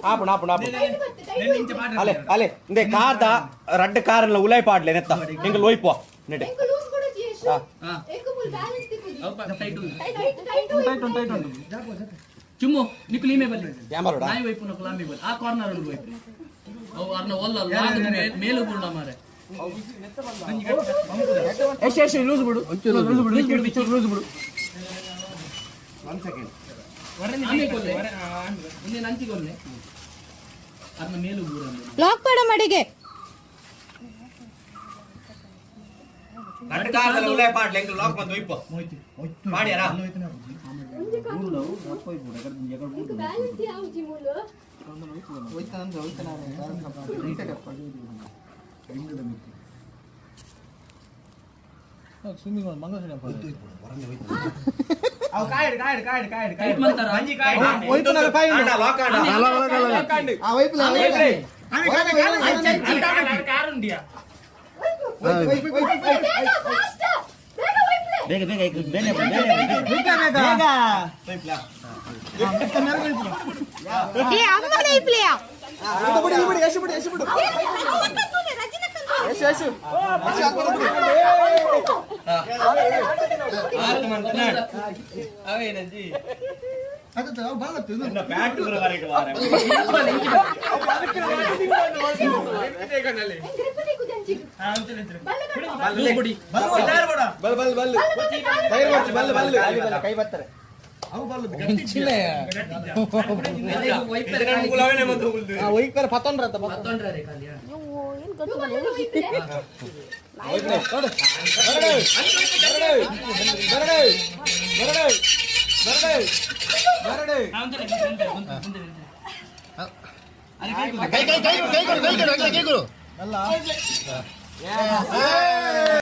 ಆಪುಣ ಆಪುಣ ಆಪುಣ ಅಲೆ ಅಲೆ ಇಂದೆ ಕಾರ್ದ ರಡ್ಡ್ ಕಾರನ್ನ ಉಲಾಯ್ ಪಾಡ್ಲೆ ನೆತ್ತ ಎಂಕ್ ಲೋಯ್ಪೋ ನೆಟ್ ಚುಮ್ಮು ನಿಕ್ಲು ಈಮೆ ಬಲ್ಲಿ ನಾಯಿ ವೈಪು ನಕುಲು ಆಮೆ ಬಲ್ಲಿ ಆ ಕಾರ್ನರ್ ಉಂಡು ವೈಪು ಅವು ಅರ್ನ ಒಲ್ಲ ಮೇಲು ಬುರ್ಣ ಮಾರೆ ಎಶ್ ಎಶ್ ಲೂಸ್ ಬಿಡು ಲೂಸ್ ಬಿಡು ಲೂಸ್ ಬಿಡು 1 ಸೆಕೆಂಡ್ ಆಮೆ ಕೊಲ್ಲೆ ಇನ್ನೇ ನಂಚಿ ಕೊಲ್ಲೆ ಅರ್ನ ಮೇಲು ಬುರ ಲಾಕ್ ಪಾಡ ಮಡಿಗೆ ರಡ್ಡ್ ಕಾರ್ದ ಉಲಾಯ್ ಪಾಡ್ಲೆ ಎಂಕ್ ಲಾಕ್ ಬಂದು ವೈಪೋ ಪಾಡ್ಯಾರಾ ಬ್ಯಾಲೆನ್ಸ್ ಯಾವುದು ಮೂಲು ಟೈಟ್ ಮಂತಾರ ಆಂಡ ಲಾಕ್ ಆಂಡ ಆ ವೈಪುಲ ಬೇಗ ಬೇಗ ಬೇಗ ಬೇಗ ಬೇಗ ಏ ಅಮ್ಮ ಲೈಪ್ಲೆಯಾ ಬಿಡು ಬಿಡು ಯಶ್ ಬಿಡು ಯಶ್ ಬಿಡು ಯಶ್ ಯಶ್ ಪ್ಯಾಂಟ್ ಬರಕ್ಕೆ ವಾರೆ ಬಲ್ ಬಲ್ ಬಲ್ ಟೈರ್ ಬರ್ಚಿ ಬಲ್ ಬಲ್ ಕೈ ಬರ್ತಾರೆ ಒಯ್ತಾರೆ ಪತ್ತೊಂಡ್ರ ಅಂತ ಪತ್ತೊಂಡ್ರೆ ಖಾಲಿ ಕೈ ಕೈ ಕೈ ಕೈ ಕೊಡು ಕೈ ಕೊಡು ಕೈ ಕೊಡು ಅಲ್ಲ.